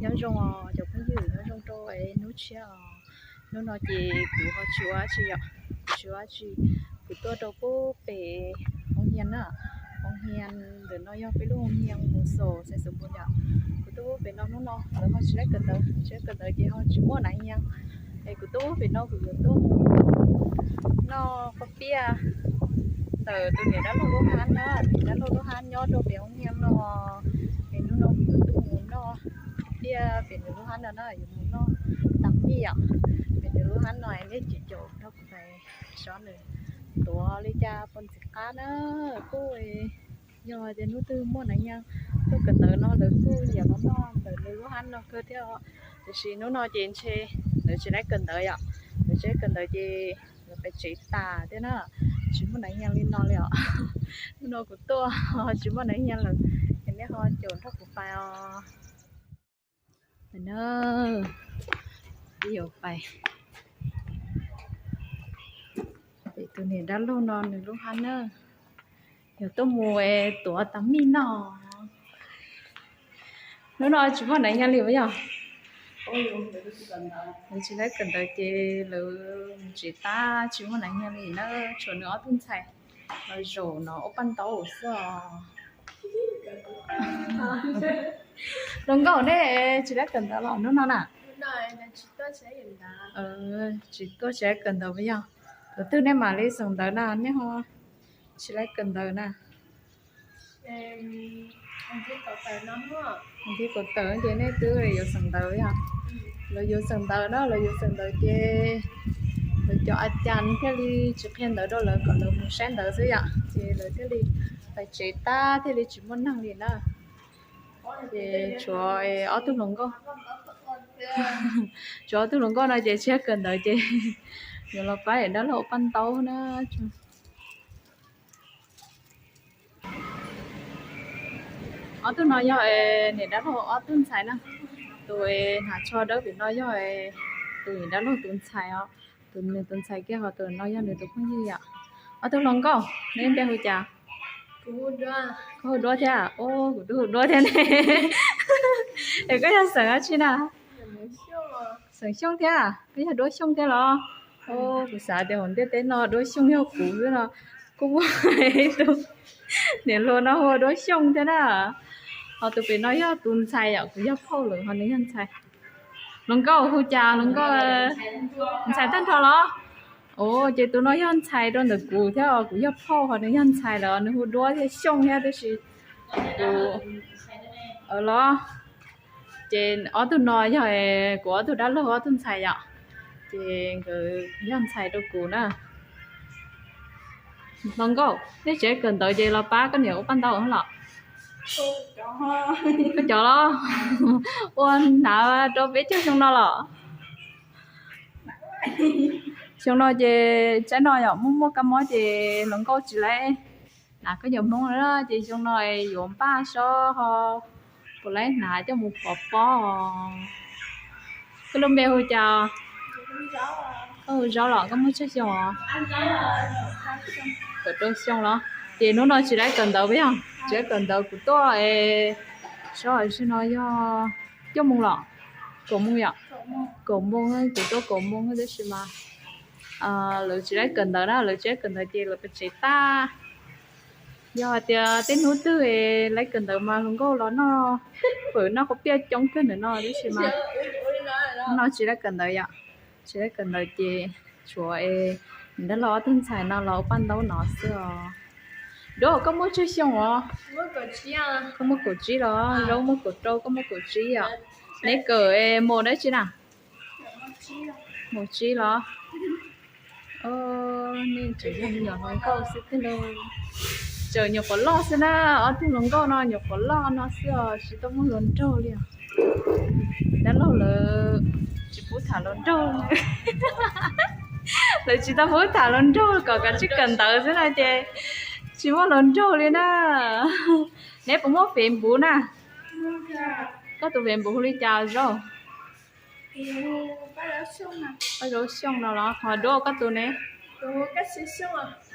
Nyob zoo os cov phooj ywg, nyob zoo rau hnub tshiab os. Hnub no ces kuv ho tsis ua dab tsi yom, kuv tsis ua dab tsi. Kuv tuaj rau pub pem hoob hias na, hoob hias ntawm no yog peb lub hoob hias mus xaus xais xav npus yom. Kuv tuaj pub pem no, hnub no lawv ho tsis laib kawm ntawv, tsis laib kawm ntawv ces ho tsis muaj nav hias. Es kuv tuaj pub pem no kuv yuav tuaj mus noj paj piaj ntawm tus niam dab laug lub hab na, tus niam dab laug lub hab nyob rau pem hoob hias no. Es hnub no kuv yuav tuaj mus noj paj piaj pem nws lub hab no na, yuav mus noj tas mij yom. Pem nws lub hab no nej cim caum nrog kuv pais saib nws tuav li cas pos ntxim qab na. Kuj yog tias hnub twg muaj nav hias tuaj kawm ntawv no lawv kuj nyiam los noj ntawm nws lub hab no kawg thiab os. Tiam sis hnub no ces ntshe lawv tsis laib kawm ntawv yom, lawv tsis laib kawm ntawv ces lawv pais tsev tas thiab na, tsis muaj nav hias li no li os. Hnub no kuv tuaj tsis muaj nav hias lawm, es nej ho caum nrog kuv pais os. Pais na, peb yuav pais pem tus niam dab laug no nws lub hab na, yuav tuaj mus tuav tas mij noj. Hnub no tsis muaj nav hias li puas yog? Lawv tsis laib kawm ntawv ces lawv mus tsev tas tsis muaj nav hias li na, tshuav nws ob tug ntxhais los zaum no ua paj ntaub xwb os. Hluas nkauj, nej tsis laib kawm ntawv los hnub no na? Tsis tuaj tsis laib kawm ntawv puas yog? Tus twg nej mam li xeem ntawv na, nej ho tsis laib kawm ntawv na? Nti kaum tawm ces nej twb yuav xeem ntawv yog? Lawv yuav xeem ntawv na, lawv yuav xeem ntawv ces lawv cov a cas thiaj li tsis qhia ntawv rau lawv kom lawv mus saib ntawv xwb yom, ces lawv thiaj li pais tsev tas thiaj li tsis muaj neeg li na. Ces tshuav ob tug hluas nkauj, tshuav ob tug hluas nkauj no ces tsis laib kawm ntawv ces yuav los pab niam dab laug ua paj ntaub na. Ob tug no yog niam dab laug ob tug ntxhais na. Tus hnav tsho dawb pem no yog tus niam dab laug tus ntxhais os. Tus nws tus ntxhais kiag ho tus no yog nws tus phooj ywg yom. Ob tug hluas nkauj, neb npe hu cas? Koj hu Duab thiab? Kuv twb hu Duab thiab ne. Es koj yog xeem dab tsi na? Xeem Xyooj thiab? Koj yog Duab Xyooj thiab los? Kuv xav tias hauv ntiaj teb no Duab Xyooj yog kuv xwb no. Kuj muaj ib tug niam hluas no hu ua Duab Xyooj thiab na. Ho tus pem no yog tus ntxhais yom, kuv yog phauj lawm ho nws yog ntxhais. Hluas nkauj hu cas hluas nkauj? Ntxhais tag nrho los? Ces tus no yog ntxhais rau ntawm kuv thiab, kuv yog phauj ho nws yog ntxhais lawm, nws hu Duab thiab Xyooj thiab tab sis kuv los. Ces ob tug no yog kuv ob tug dab laug ob tug ntxhais yom, ces nkawd yog ntxhais rau kuv na. Hluas nkauj, nej tsis kawm ntawv ces los pab koj niam ua paj ntaub los? Koj cov los? Ua hnav rau peb caug xyoo no los? Xyoo no ces tsaib no yom, muaj muaj kab mob ces hluas nkauj tsis laib hnav khaub ncaws Hmoob na, ces xyoo no yuav npaj sob ho puas laib hnav coj mus pov pob. Koj lub npe hu cas? Koj hu Zaub los? Koj muaj tsawg xyoo os? Kaum rau xyoo los? Ces hnub no tsis laib kawm ntawv puas yog? Tsis laib kawm ntawv, kuv tuaj es sob no yog cuaj moos los? Kaum moos yom? Kaum moos, kuv tuaj kaum moos tab sis mas lawv tsis laib kawm ntawv na, lawv tsis laib kawm ntawv ces lawv pais tsev tag. Yog hais tias tej hnub twg laib kawm ntawv mas hluas nkauj los noj, pab noj khaub piaj coob kawg ntawm no tab sis mas no tsis laib kawm ntawv yom, tsis laib kawm ntawv ces tshuav es dab laug ob tug ntxhais no los ua paj ntaub no xwb os. Duab, koj muaj tsawg xyoo os? Koj muaj kaum tsib los? Zaub muaj kaum rau, koj muaj kaum tsib yom. Neb kawm mos dab tsi na? Mos tsib los? Nej tseem yog me nyuam hluas nkauj xwb tiag lauj. Tseem nyuam qhuav loj xwb na, ob tug hluas nkauj no nyuam qhuav loj no xwb os, tsis tau muaj hluas nraug li os. Dab laug lawv tsis pub tham hluas nraug, lawv tsis tau pub tham hluas nraug kom kav tsij kawm ntawv xwb no ces tsis muaj hluas nraug li na. Neb puas muaj Facebook na? Koj tus Facebook hu li cas Zaub? Paj Zaub Xyooj no los? Ho Duab koj tus ne?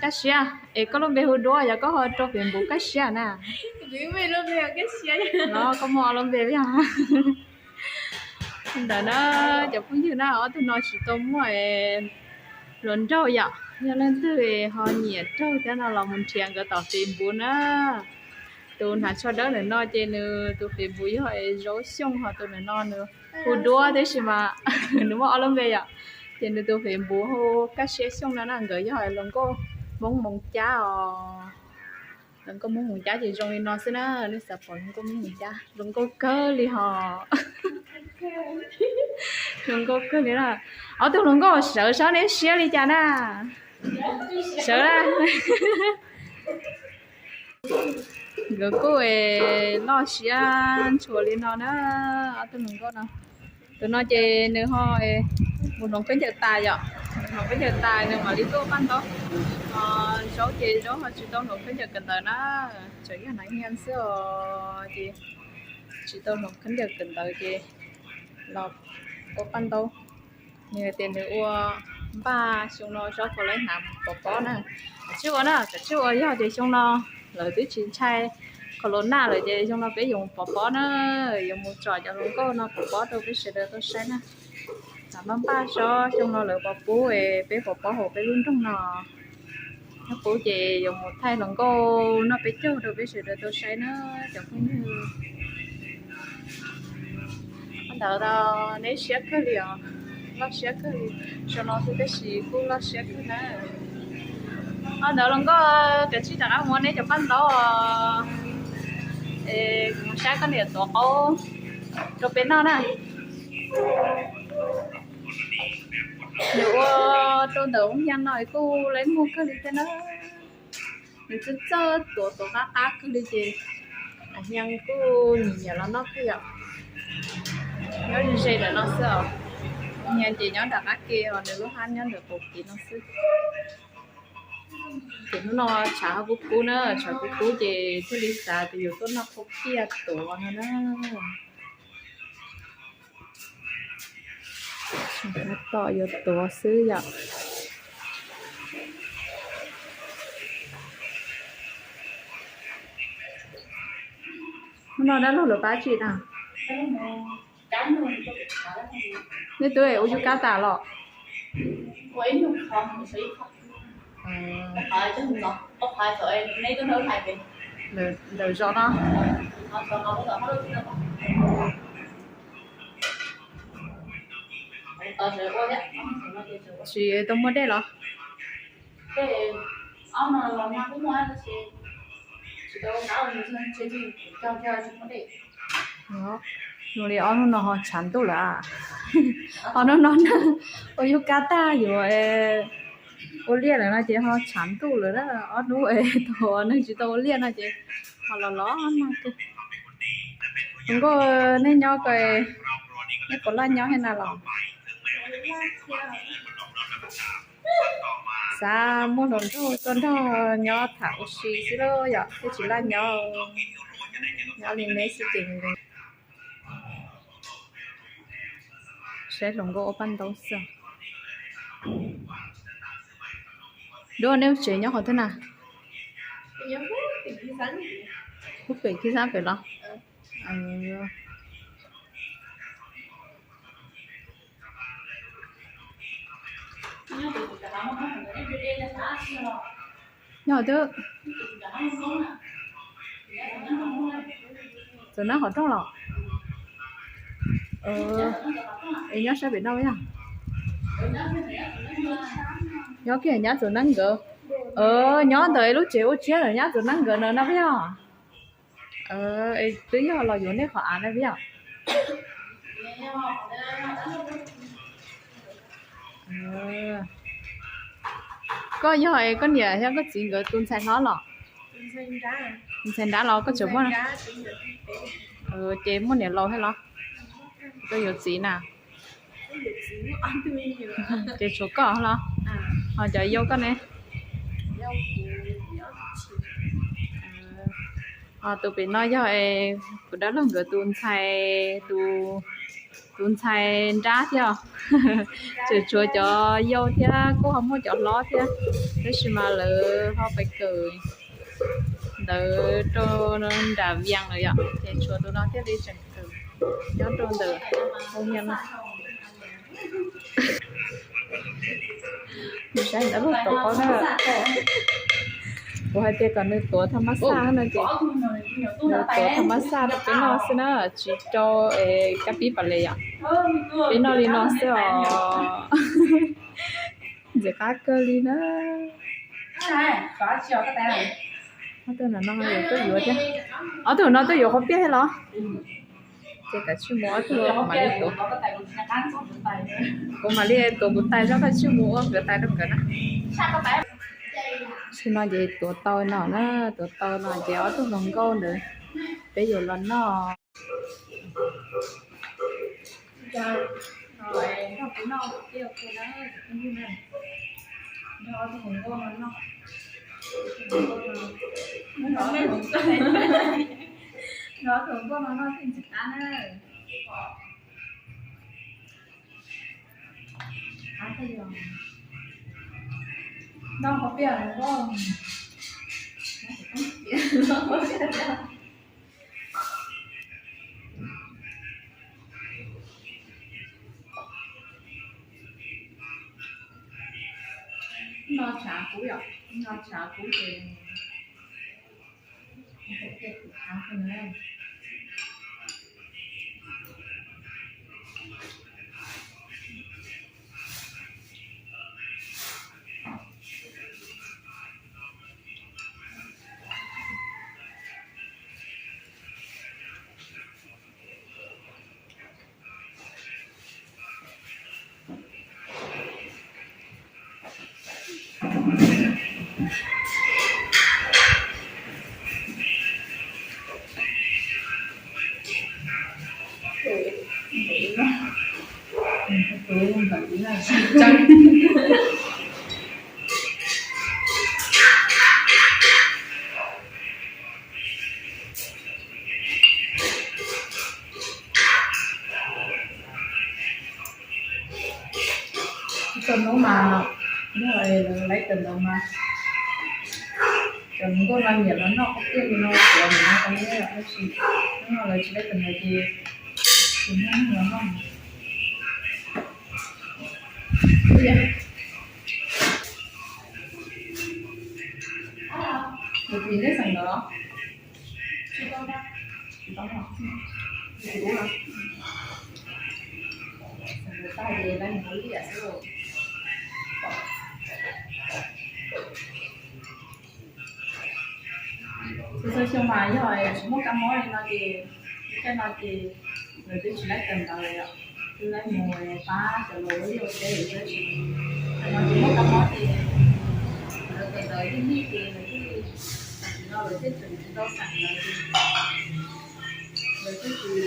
Kaj Siab. Es koj lub npe hu Duab yog koj ho rau Facebook Kaj Siab na? Los koj muaj ob lub npe yog? Ntawd na, cov phooj ywg na, ob tug no tsis tau muaj hluas nraug yom. Yog leej twg ho nyiam raug thiab no los mus nrhiav nkawd tom Facebook na. Tus hnav tsho dawb ntawm no ces nws tus Facebook yog Zaub Xyooj, ho tus ntawm no nws hu Duab tib si mas nws muaj ob lub npe yom. Ces nws tus Facebook hu Kaj Siab Xyooj no na. Nkawd yog hluas nkauj Hmoob Moos Cab os. Hluas nkauj Hmoob Moos Cab ces zoo li no xwb na. Nej xav pom hluas nkauj Hmoob Moos Cab, hluas nkauj kawg li ho. Hluas nkauj kawg li na. Ob tug hluas nkauj sawv saib neb siab li cas na. Sawv na. Nkawd kuj loj siab ntshua li no na, ob tug hluas nkauj no. Tus no ces nws ho mus hloov khaub ncaws tas yom. Hloov khaub ncaws tas nws mam li tuaj paj ntaub. Zaub ces Zaub ho tsis tau hloov khaub ncaws kawm ntawv na, tseem yog hnav hia xwb os. Ces tsis tau hloov khaub ncaws kawm ntawv ces los ua paj ntaub. Nws hais tias nws ua npaj xyoo no Zaub tau lawv hnav pov pob na. Kav tsij ua na, kav tsij ua, yog tias xyoo no lawv twb tsis ntshai corona lawm ces xyoo no peb yuav mus pov pob na, yuav mus tsom cov hluas nkauj no pov pob rau peb sawv daws tau saib na. Npaj npaj saib xyoo no lawv puas pub peb pov pob hauv peb lub nroog no. Yog pub ces yuav mus thaij hluas nkauj noj peb caug rau peb sawv daws tau saib na cov phooj ywg. Ntawd neb siab kawg li os, loj siab kawg li. Xyoo no xwb tab sis kuj loj siab kawg na. Ntawd hluas nkauj, kav tsij rov qab mus ua neb cov paj ntaub os. Es kuv mus saib koj niam tuav qaub rau peb noj na. Nws ua rau ntawm hia no kuj laib muag kawg li thiab na. Nws txawj txawj tuav, tuav qab qab kawg li ces hia kuj nyiam nyiam los noj kawg yom. Nyob ze ze ntawm no xwb os. Hia ces nyob nram qab ke, ho nws lub hab nyob ntawm qaum kev no xwb. Ces hnub no tshav ho kub kub na, tshav kub kub ces thiaj li xav tias yuav tuaj noj qhauv tiaj tuav no na. Tom yuav tuav xwb yom. Hnub no dab laug lawv pab tsi na? Nej twb ua yub kab tas los? Ntawm zos no. Tsis tau muaj dej los? Zoo li ob hnub no ho tshav ntuj lawm. Ob hnub no neeg ua yub kab tag yuav ua liaj lawm no ces ho tshav ntuj lawm. Ob hnub thaum neeg tsis tau ua liaj no ces ho los los no. Hluas nkauj, nej nyob ko, nej puas laj nyob thiab na los? Xav muaj hluas nraug tuaj nrog nyob tham ua si xwb lauj yom, thiaj tsis laj nyob. Nyob li neb xwb ces saib hluas nkauj ua paj ntaub xwb. Duab, neb lub tsev nyob qhov twg na? Lub pem Khib Xab pem los? Nyob twb txawm nab qhov rooj los? Es nyob sab pem no yog? Nyob kiag nyab txawm nab nkawd. Nyob ntawm lub tsev ua tsiab ntawm nyab txawm nab nkawd no na yog? Twb yog los yuav nej qhov av na yog? Koj yog es koj niam thiab koj txiv nkawd tus ntxhais hlob los? Tus ntxhais nrab los koj tseem muaj? Ces muaj niam laus thiab los? Koj yuav txiv na? Ces tshuav koj los? Ho cov yau koj ne? Ho tus pem no yog kuv dab laug nkawd tus ntxhais, tus ntxhais nrab thiab. Tseem tshuav cov yau thiab, kuj ho muaj cov hlob thiab, tab sis mas lawv ho pais kawm ntawv rau nram Vias lawm yom, ces tshuav tus no thiaj li tseem kawm. Nyob rau ntawm, nws saib ntawd lub tau qab na. Kuv hais tias kom nws tuav tha mas xaj no ces nws tuav tha mas xaj rau peb noj xwb na, tsis rau kab pib pas les yom. Peb noj li no xwb os. Ntxim qab kawg li na. Ob tug no tuaj yuav thiab. Ob tug no tuaj yuav qhov piaj thiab los? Ces kav tsij mus ob tug, kuv mam li tuav. Kuv mam li tuav kuv tais zog, kav tsij mus ua kuv tais rau nkawd na. Tsis no ces tuav tau no na, tuav tau no ces ob tug hluas nkauj ntawd peb yuav los noj. No tshav kub yom, no tshav kub ces Tau hnub mas, hnub lawv laib tawm ntawd mas, cov hluas nkauj no nyiam los noj qhov tiaj li no, cov nyiam no tau nyiam, tab sis hnub no lawv tsis laib tawm ntawd ces tsis muaj neeg los noj. Tus tim nej xeem ntawd los? Tsis tau, tsis tau, tsis ua. Xeem ntawd tag ces lawv mus ua liaj xwb. Txhua txhua xyoo mas yog tsis muaj kab mob li no ces, lub caij no ces lawv twb tsis laib kawm ntawv lawm yom, twb laib mus pab cov laus ua liaj ua teb lawm xwb. Thaum no tsis muaj kab mob ces lawv kawm ntawv lig lig ces lawv thiaj li, tam sim no lawv thiaj tseem tsis tau xeem ntawv ces lawv thiaj tsis,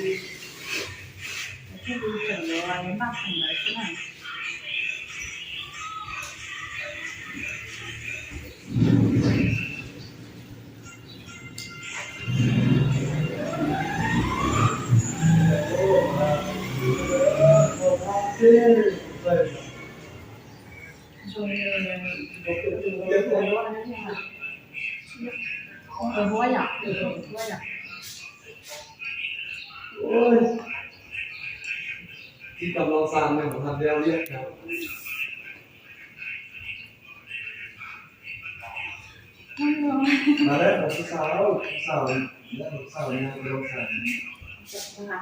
lawv thiaj li tseem yuav npaj xeem ntawv xwb na.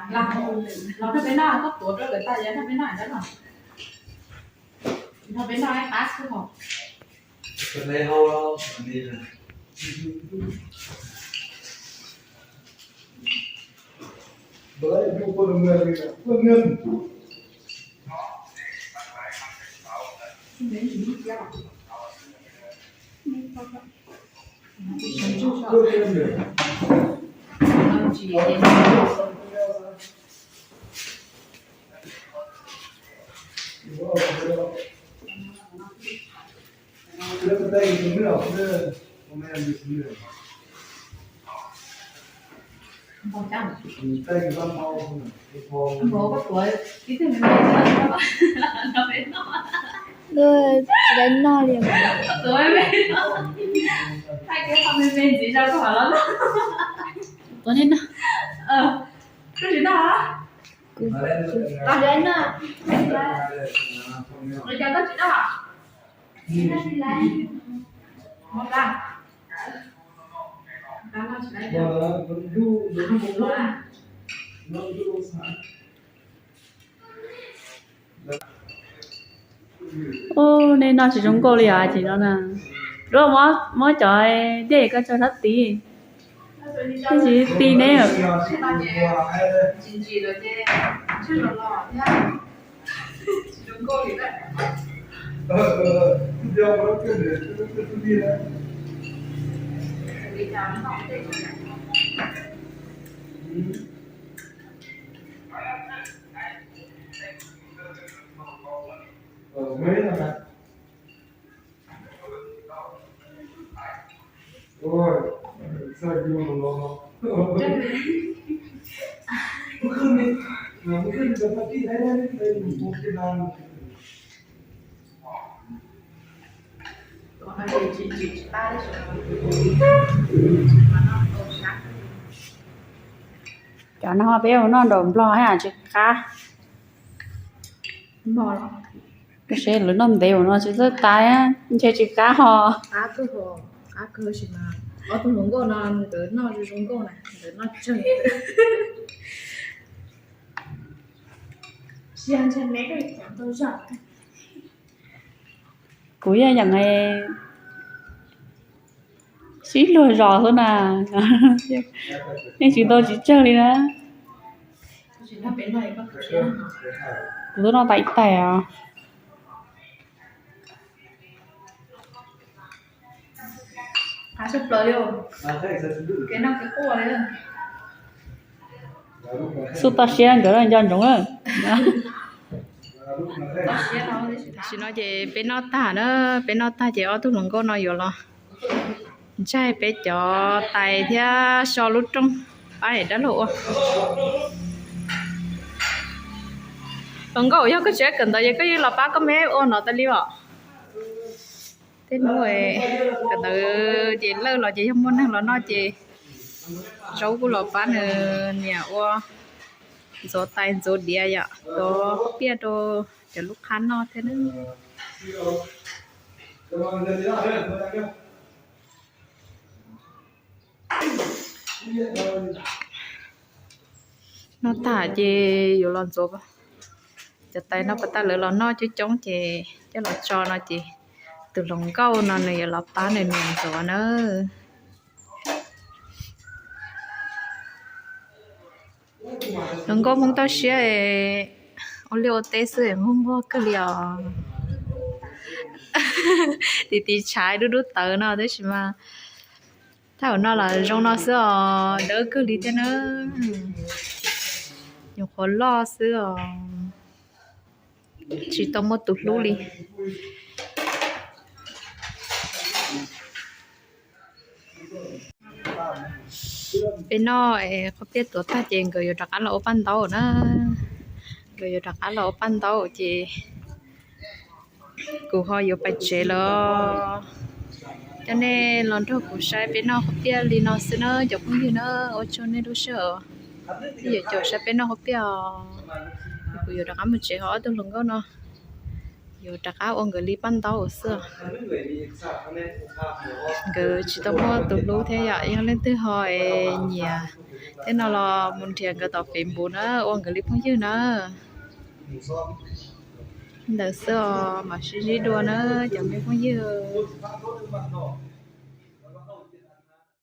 Los rau peb noj, koj tuav rau lawv tau, yog rau peb noj ntawd los. Nrog peb noj ib qab xwb os. Tsis tau noj li. Tuav li no. Ub, nej noj tsis zoo nkauj li os ces no na. Luag muab cov dej koj tso sab tid, tsis ti neb. Cov no peb ua noj nraum Nplog tsis qab. Seb lawv noj ntev ua no tsis txawj tas, ntshe tsis qab ho. Kuv yog yeem sib luag zos xwb na, yeej tsis tau tsis tsawg li na. Kuv twb noj tas ib tais os. Xub toj siab nkawd nco ntsoov lawm. Tam sim no ces peb noj tag na, peb noj tag ces ob tug hluas nkauj no yuav los ntsaig peb cov tais thiab so lub rooj pab niam dab laug ua. Hluas nkauj, yog koj tsis kawm ntawv ces koj yeej los pab koj me ua no tas li os. Tej hnub kawm ntawv ces lawj los ces yog muaj neeg los noj ces zaub kuj los pab nws niam ua, ntxuav tais ntxuav diav yom, ntxuav piaj rau cov lub qhab noj thiab na. Noj tag ces yuav los ntxuav cov tais no, pas tas lawv los noj coob coob ces coj los tso no ces tus hluas nkauj no nws yuav los pab nws niam ntxuav na. Hluas nkauj Hmoob toj siab, ua liaj ua teb xwb nquag nquag kawg li os. Tiv tiv tshav dub dub tawv no tab sis mas thaum no los zoo no xwb os, dawb kawg li thiab na. Nyuam qhuav loj xwb os, tsis tau muaj tus hlub li. Peb noj qhov piaj tuav tag ces nkawd yuav rov qab los ua paj ntaub na. Nkawd yuav rov qab los ua paj ntaub ces kuv ho yuav pais tsev lawm. Coj nej los nrog kuv saib peb noj qhov piaj li no xwb na cov phooj ywg na, ua tsaug nej lub sij hawm. Twb yuav caum saib peb noj qhov piaj os. Kuv yuav rov qab mus tsev, ho ob tug hluas nkauj no yuav rov qab ua nkawd li paj ntaub xwb. Nkawd tsis tau muaj tus hlub thiab yom, yog leej twg ho es nyiam tej no los mus nrhiav nkawd tom Facebook na, ua nkawd li phooj ywg na. Ntawd xwb os, mam sib ntsib dua na cov me phooj ywg.